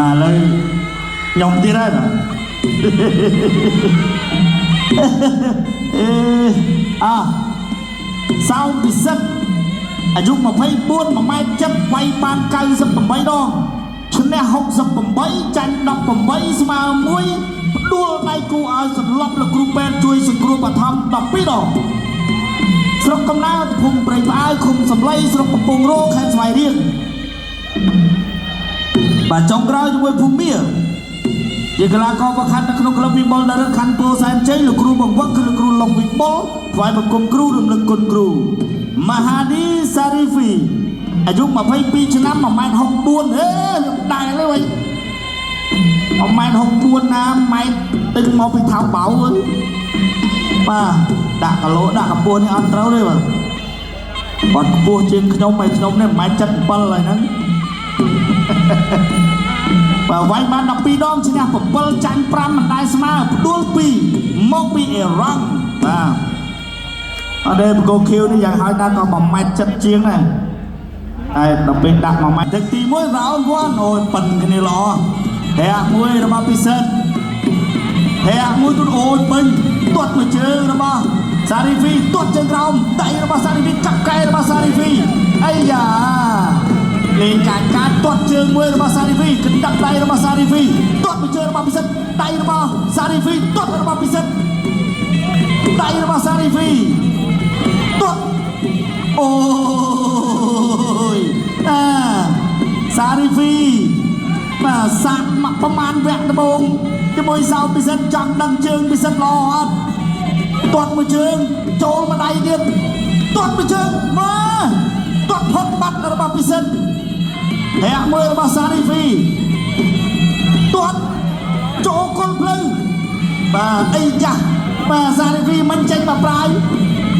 បាទឥឡូវខ្ញុំទៀតហើយបាទអេអាសោមពិសិដ្ឋអាយុ24 1ម៉ែត្រ7វាយបាន98ដងឈ្នះ68ចាញ់18ស្មើ1ផ្ដួលដៃគូឲ្យសន្លប់លោកគ្រូពេទ្យជួយសង្គ្រោះបឋម12ដងស្រុកកំណើតភូមិព្រៃផ្អើឃុំសំឡីស្រុកកំពង់រោខេត្តស្វាយរៀងបាទចុងក្រោយជាមួយភូមិជាកីឡាករប្រខណ្ឌនៅក្នុងក្លឹបវិបុលនរិទ្ធខណ្ឌពោធិ៍សែនជ័យលោកគ្រូបង្វឹកគឺលោកគ្រូឡុងវិបុលថ្វាយបង្គំគ្រូរំលឹកគុណគ្រូមហាឌីសារីហ្វីអាយុ22ឆ្នាំ1ម៉ែត្រ64ហេដែរលើវិញ1ម៉ែត្រ64ណាម៉ែត្រទិញមកពីថៅបៅអើយបាទដាក់គីឡូដាក់កម្ពស់នេះអត់ត្រូវទេបាទគាត់ខ្ពស់ជាងខ្ញុំហើយខ្ញុំនេះ1ម៉ែត្រ77ហើយហ្នឹង បាទវាយបាន12ដងឈ្នះ7ចាញ់5មិនដែលស្មើផ្ដួល2មកពីអ៊ីរ៉ង់បាទអត់ទេបកគោខៀវនេះយ៉ាងហោចណាស់ក៏1ម៉ែត្រ7ជាងដែរហើយដល់ពេលដាក់1ម៉ែត្រទឹកទី1 round 1អូយប៉ិនគ្នាល្អធាក់មួយរបស់ពិសិដ្ឋធាក់មួយទុនអូយពេញទាត់មួយជើងរបស់សារីហ្វីទាត់ជើងក្រោមដៃរបស់សារីហ្វីកាប់កែរបស់សារីហ្វីអាយ៉ាលេងកាចកាចទាត់ជើងមួយរបស់សារីហ្វីកណ្ដាប់ដៃរបស់សារីហ្វីទាត់មួយជើងរបស់ពិសិដ្ឋដៃរបស់សារីហ្វីទាត់របស់ពិសិដ្ឋដៃរបស់សារីហ្វីទាត់អូយអាសារីហ្វីបាទសាក់មកប្រមាណវគ្គដំបូងជាមួយសោពិសិដ្ឋចង់ដឹងជើងពិសិដ្ឋល្អអត់ទាត់មួយជើងចូលមួយដៃទៀតទាត់មួយជើងមកទាត់ផុតបាត់របស់ពិសិដ្ឋធាក់មួយរបស់សារីហ្វីទាត់ចូលគល់ភ្លឺបាទអីចាស់បាទសារីហ្វីមិនចេញមកប្រាយ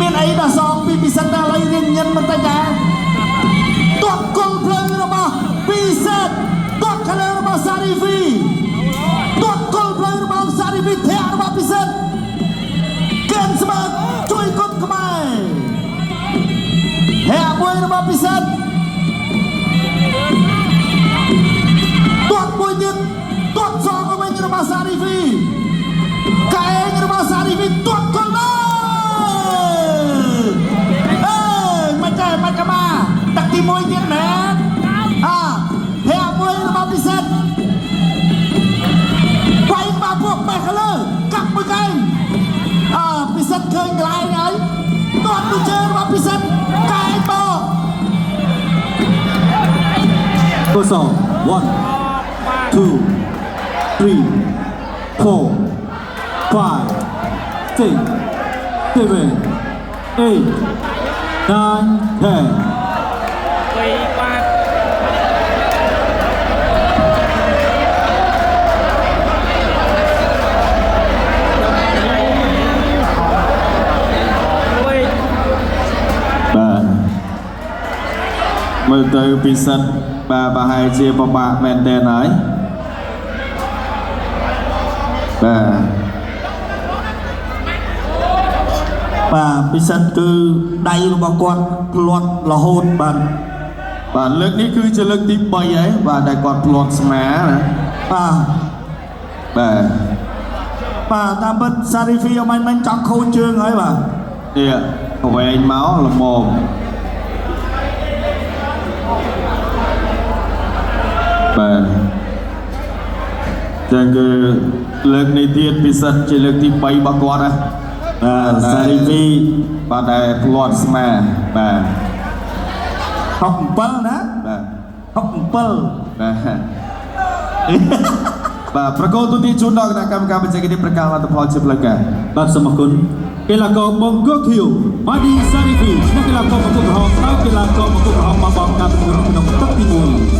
មានអីដល់សងពីពិសិដ្ឋដល់ឥឡូវរៀងញិនបន្តិចដែរទាត់គល់ភ្លឺរបស់ពិសិដ្ឋទាត់ខាងលើរបស់សារីហ្វីទាត់គល់ភ្លឺរបស់សារីហ្វីធាក់របស់ពិសិដ្ឋកេនស្មើជួយគុណខ្មែរធាក់មួយរបស់ពិសិដ្ឋទាត់មួយទៀតទាត់សងមកវិញរបស់សារីហ្វីកែងរបស់សារីហ្វីទាត់គល់ដល់អេមិនចេះមិនកម៉ាទឹកទី1ទៀតមែនអាធាក់មួយរបស់ពិសិដ្ឋវាយមកពួកបេះខាងលើកាប់មួយកែងអើពិសិដ្ឋឃើញកន្លែងហើយទាត់មួយជើងរបស់ពិសិដ្ឋកែងបោ កុសល1 2 3 4 5 6 7 8 9 10 ពីរបាទវិញ បាទមើលទៅពិសិដ្ឋបាទប្រហែលជាពិបាកមែនតើហើយបាទ បាទពិសិដ្ឋគឺដៃរបស់គាត់ភ្លាត់រហូតបាទ បាទលើកនេះគឺជាលើកទី3ហើយបាទដែលគាត់ភ្លាត់ស្មាណា បាទ បាទ បាទតាមពិតសារីហ្វីអមិញមិញចង់ខូចជើងហើយបាទ នេះវែងមកល្មមបាទចឹងគឺលើកនេះទៀតពិសិដ្ឋជាលើកទី3របស់គាត់ណា បាទសារីហ្វី បាទដែលភ្លាត់ស្មាបាទ 67ណា បាទ 67 បាទបាទប្រកោទូទីជូនដល់គណៈកម្មការបច្ចេកទេសប្រកាសលទ្ធផលជាផ្លូវការ បាទសូមអរគុណកីឡាករបង្គោលខៀវម៉ាឌីសារីហ្វីឈ្មោះកីឡាករបង្គោលក្រហមហើយកីឡាករបង្គោលក្រហមមកបងការប្រកួតក្នុងទឹកទី1។